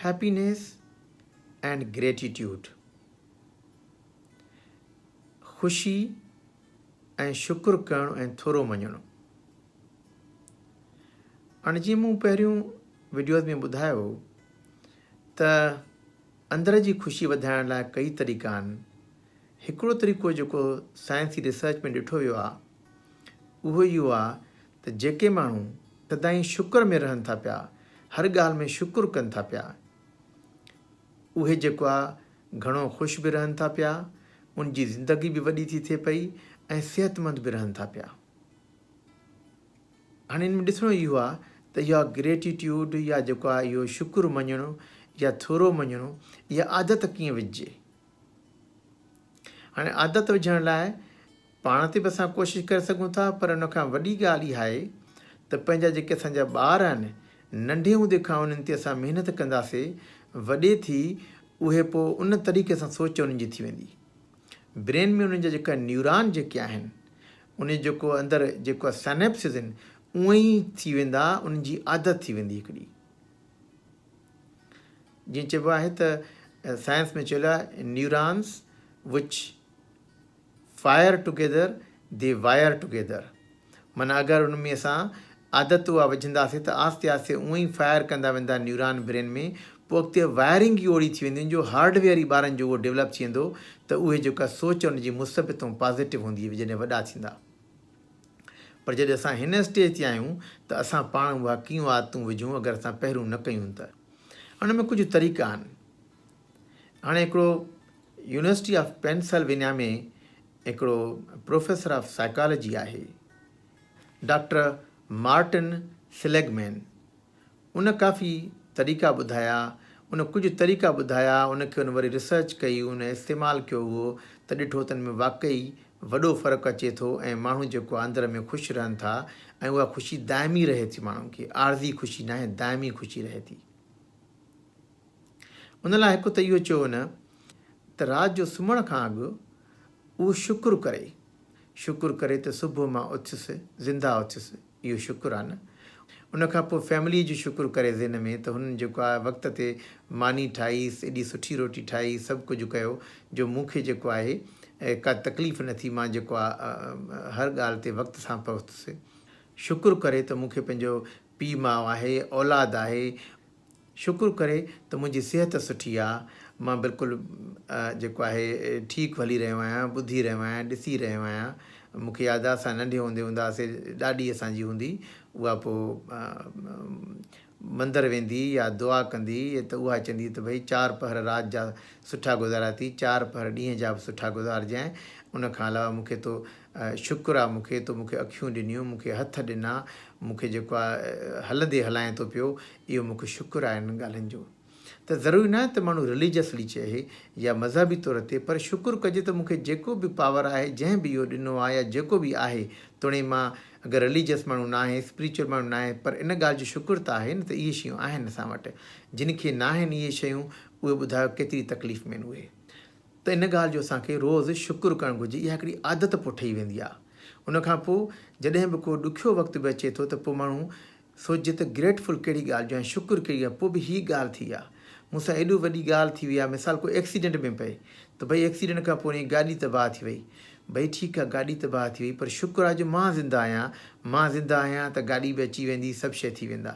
Happiness and Gratitude خوشي ۽ شڪر ڪرڻ ۽ ٿورو مڃڻ. هاڻي جيئن مون پهريون وڊيوز ۾ ٻڌايو ته اندر جي خوشي وڌائڻ لاء ڪئي طريقا آهن. هڪڙو طريقو جيڪو سائنسي ريسرچ ۾ ڏٺو ويو آهي اهو اهو آهي ته جيڪي ماڻهو سدائين شڪر ۾ رهن ٿا پيا، هر ڳالهه ۾ شڪر ڪن ٿا پيا، اهي جيڪو آهي گهڻو خوش به رهن ٿا پيا، ان جي زندگي به وڏي ٿي ٿئي پئي ۽ صحتمند به رهن ٿا پيا. هاڻي ان ۾ ڏسڻو اهو آهي ته اها گريٽيٽيوڊ يا جيڪو آهي اهو شڪر مڃڻ يا ٿورو مڃڻ اها عادت ڪيئن وجهجي. هاڻي عادت وجهڻ لاء پاڻ تي به اسان ڪوشش ڪري سگهون ٿا پر ان کان وڏي ڳالهه اها آهي ته پنهنجا جيڪي اسان جا ٻار آهن ننڍي هوندي کان انهن تي اسان محنت ڪنداسي وڏي ٿي اهي پوء ان طريقي سان سوچ انهن جي ٿي ويندي. برين ۾ انهن جا جيڪا نيوران جيڪي آهن ان جو جيڪو اندر جيڪو سينيپسز آهن اونئن ئي ٿي ويندا انهن جي عادت ٿي ويندي هڪڙي جيئن چئبو آهي ته سائنس ۾ چيل آهي neurons which fire together they wire together معنيٰ اگر ان ۾ اسان عادت اها وجهنداسين ته آهستي آهستي اونئن ئي فائر ڪندا ويندا نيوران برين ۾ پوء اڳتي وائرنگ ئي اوڙي ٿي ويندي جو هارڊ ويئر ئي ٻارن جو اهو ڊولپ ٿي ويندو ته اهي جيڪا سوچ ان جي مثبت ۽ پازيٽو هوندي جڏهن وڏا ٿيندا پر جڏهن اسان هن اسٽيج تي آهيون ته اسان پاڻ اها ڪيون عادتون وجهون اگر اسان پهريون نه ڪيون ته ان ۾ ڪجهه طريقا آهن هاڻي هڪڙو يونيورسٽي آف پينسلوينيا ۾ هڪڙو پروفيسر آف سائيڪالاجي آهي ڊاڪٽر مارٽن سليگمين ان ڪافي طريقا ٻڌايا ان ڪجهه طريقا ٻڌايا ان کي ان وري ريسرچ ڪئي ان استعمال ڪيو اهو ته ڏٺو ته ان ۾ واقعي وڏو فرق اچي ٿو ۽ ماڻهو جيڪو اندر ۾ خوش رهن ٿا ۽ اها خوشي دائمي رهي ٿي ماڻهن کي عارضي خوشي ناهي دائمي خوشي رهي ٿي. ان لاء هڪ ته اهو چيو هن ته رات جو سمهڻ کان اڳ اهو شڪر ڪري، شڪر ڪري ته صبح مان اٿيس، زنده اٿيس، اهو شڪر آهي نه. ان کان پوء فيمليء جو شڪر ڪري ذهن ۾ ته هنن جيڪو آهي وقت تي ماني ٺاهي، ايڏي سٺي روٽي ٺاهي، سڀ ڪجهه ڪيو جو مون کي جيڪو آهي ڪا تڪليف نه ٿي، مان جيڪو آهي هر ڳالهه تي وقت سان پهتس. شڪر ڪري ته مون کي پنهنجو پيء ماء آهي، اولاد آهي، شڪر ڪري ته منهنجي صحت سٺي آ، مان بلڪل جيڪو آهي ٺيڪ هلي رهيو آهيان، ٻڌي رهيو آهيان، ڏسي رهيو آهيان. مون کي ياد آ اسان ننڍي هوندي هوندا هئاسي، ڏاڏي اسان جي هوندي اها پوء مندر ويندي يا دعا ڪندي ته اها چوندي ته ڀئي چار پهر رات جا سٺا گذاريا اٿئي، چار پهر ڏينهن جا به سٺا گذارجانء. ان کان علاوه مون کي تو شڪر آ مون کي تو مون کي اکيون ڏنيون، مون کي هٿ ڏنا، مون کي جيڪو آ هلندي هلائين ٿو پيو، اهو مون کي شڪر آهي انهن ڳالهين جو. ته ضروري ناهي ته ماڻهو رليجسلي چئي يا مذهبي طور تي پر شڪر ڪجي ته مون کي جيڪو به پاور آهي جنهن به اهو ڏنو آهي يا جيڪو به آهي توڻي مان اگر رليجس ماڻهو ناهي اسپريچوئل ماڻهو ناهي پر ان ڳالهه جو شڪر ته آهي نه ته اهي شيون آهن اسان وٽ جن کي ناهن اهي شيون اهي ٻڌايو ڪيتري تڪليف ۾ آهن اهي. ته ان ڳالهه جو اسان کي روز شڪر ڪرڻ گهرجي، اها هڪڙي عادت پوء ٺهي ويندي آهي. ان کان پوء جڏهن به ڪو ڏکيو وقت به اچي ٿو ته پوء ماڻهو سوچجي ته گريٽفل ڪهڙي ڳالهه جو آهيان، شڪر ڪهڙي ڳالهه، پوء به هي ڳالهه ٿي آهي، مون سان ايڏو وڏي ڳالهه ٿي وئي آهي، مثال ڪو ايڪسيڊنٽ ۾ پئي ته ڀئي ايڪسيڊنٽ کان پوء ان جي گاڏي تباهه ٿي وئي، ڀئي ٺيڪ آهي گاڏي تباهه ٿي وئي پر شڪر آهي جو مان زنده آهيان، مان زنده آهيان ته گاڏي به اچي ويندي سڀ شيء ٿي ويندا.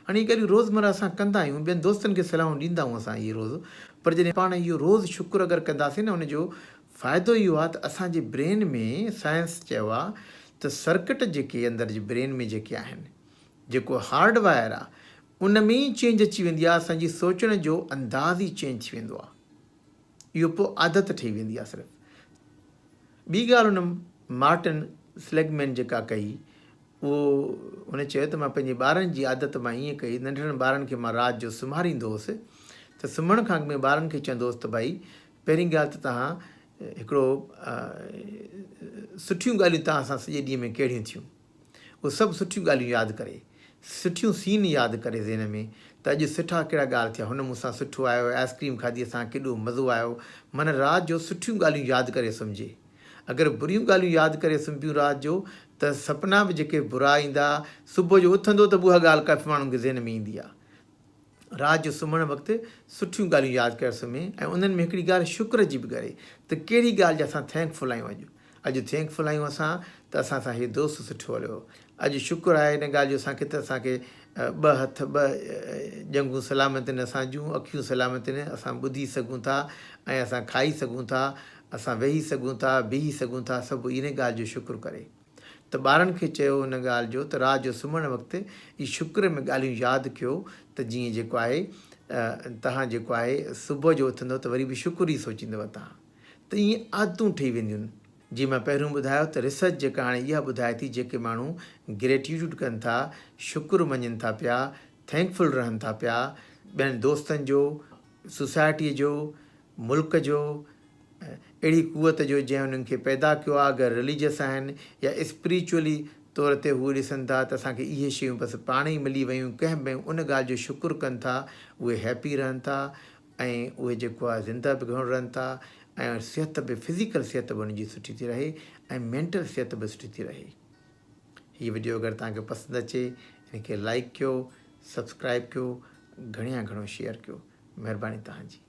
هاڻي اهي ڳالهيون روزمره اسان ڪندا آهيون، ٻين دوستن کي صلاحون ڏيندا آهيون اسان اهي روز، پر جڏهن پاڻ اهو روز شڪر اگر ڪنداسين نه ان جو فائدو اهو آهي ته اسان جي برين ۾ سائنس چيو آهي ته سرڪٽ جيڪي اندر جي برين ۾ جيڪي آهن جيڪو هارڊ وائر آهي ان ۾ ئي چينج اچي ويندي آهي اسان جي سوچڻ جو انداز ئي چينج ٿي ويندو آهي اهو پوء عادت ٺهي ويندي آهي صرف ٻي ڳالهه ان مارٽن سليگمين جيڪا ڪئي اهو هن چيو ته مان پنهنجي ٻارن جي عادت مان ائين ڪئي، ننڍڙن ٻارن کي مان رات جو سمهاريندو هوس ته سمهڻ کان اڳ ۾ ٻارن کي چوندو هوس ته ڀائي پهرين ڳالهه ته توهان هڪڙو سٺيون ڳالهيون توهان سان سڄي ڏينهن ۾ ڪهڙيون ٿيون اهي سڀ سٺيون ڳالهيون ياد ڪري سٺيون سين ياد ڪري ذهن ۾ ته اڄ سٺا ڪهڙا ڳالهه ٿيا هن مون سان سٺو آيو آئس ڪريم کاڌي اسان ڪيڏو مزو آيو معنيٰ رات جو سٺيون ڳالهيون ياد ڪري سمهجي. اگر بريون ڳالهيون ياد ڪري سمهبيون رات جو ته سپنا به جيڪي برا ايندا، صبح جو اٿندو ته به اها ڳالهه ڪافي ماڻهن کي ذهن ۾ ايندي آهي. رات جو سمهڻ وقت سٺيون ڳالهيون ياد ڪري سمهي ۽ انهن ۾ هڪڙي ڳالهه شڪر جي به ڪري ته ڪهڙي ڳالهه جا اسان thank فل آهيون اڄ. اڄ thank فل آهيون اسان ته اسان سان هي دوست سٺو هليو. اڄ شڪر آهي ان ڳالهه جو اسان کي ته اسان کي ٻه هٿ ٻه ڄنگهون سلامت آهن اسان جون اکيون سلامت آهن اسان ٻڌي سگهون ٿا ۽ اسان کائي سگهون ٿا اسان ويهي سگهون ٿا بيهي سگهون ٿا سڀ ان ڳالهه جو شڪر ڪري. ته ٻارن کي چيو ان ڳالهه جو ته رات جو سمهڻ وقت ئي شڪر ۾ ڳالهيون ياد ڪيو ته جيئن جيڪو آهي توهان جيڪو آهي صبح جو اٿندو ته وري به شڪر ئي سوچيندو توهان ته ائين عادتون ٺهي وينديون. جيئن مان پهريون ٻڌايو ته ريسرچ جيڪا هاڻي اها ٻڌائي ٿي جيڪي ماڻهو گريٽيٽيوڊ ڪن ٿا شڪر مڃين ٿا پيا ٿينڪفل رهن ٿا پيا ٻين دوستن جو سوسائٽيء جو ملڪ جو، اهڙي قوت جو جنهن انهن کي پيدا ڪيو آهي، اگر رليجس آهن يا اسپريچوئلي طور تي هو ڏسن ٿا ته اسان کي اهي شيون بس پاڻ ئي ملي ويون ڪنهن به ان ڳالهه جو شڪر ڪن ٿا اهي هيپي رهن ٿا ۽ اهي جيڪو آهي زنده به گهڻو رهن ٿا ۽ صحت به فزيڪل صحت به انهن جي سٺي ٿي رهي ۽ مينٽل صحت به سٺي ٿي رهي. هي وڊيو اگر توهان کي پسند اچي ان کي لائيڪ ڪيو سبسڪرائيب ڪيو گهڻي کان گهڻو شيئر ڪيو مهرباني توهان جي.